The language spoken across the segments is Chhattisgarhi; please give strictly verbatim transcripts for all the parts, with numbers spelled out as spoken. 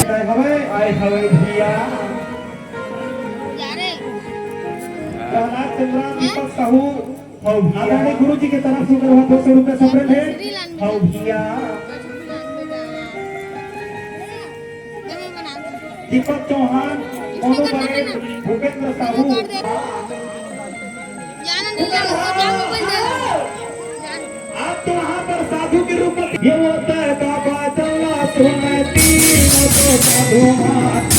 आए हवे, आए हवे भैया। प्रहलाद चंद्रा दीपक साहू, हौ भैया। आदरणीय गुरु जी के तरफ से उनकर वहाँ दो सौ रुपया सपरेट है। हौ भैया। दीपक चौहान, मोनू बड़े, भूपेंद्र साहू। आप तो वहाँ पर साधु के रूप में, ये होता है बाबा चला सुनती, तो साधु मान।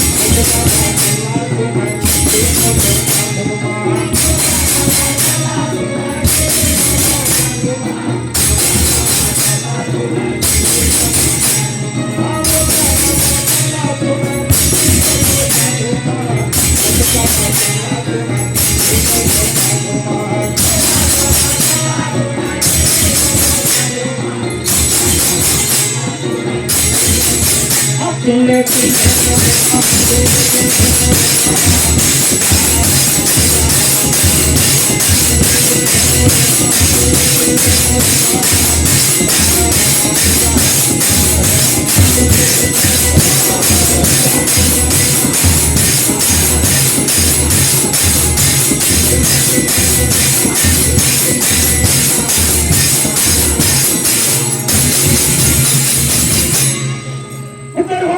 उधर हो,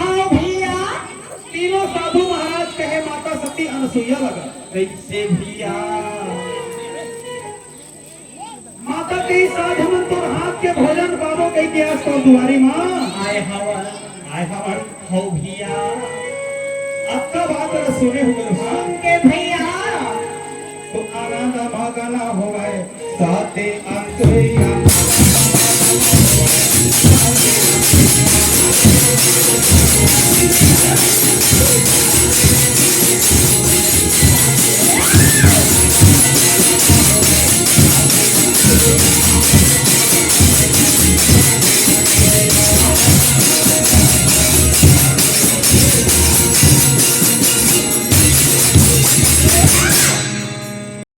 आओ भैया। तीनों साधु महाराज कहे माता सती अनसुईया लगा। कैसे भैया? माता के साधु मन तोर हाथ के भोजन पाबो कहिके आज तोर दुआरी माँ आए हवन। आए हवन। हौ भैया। अतका बात ला सुने हो गए। सुन के भैया। तो आनंद मगन होवय साथे अंतुरिया।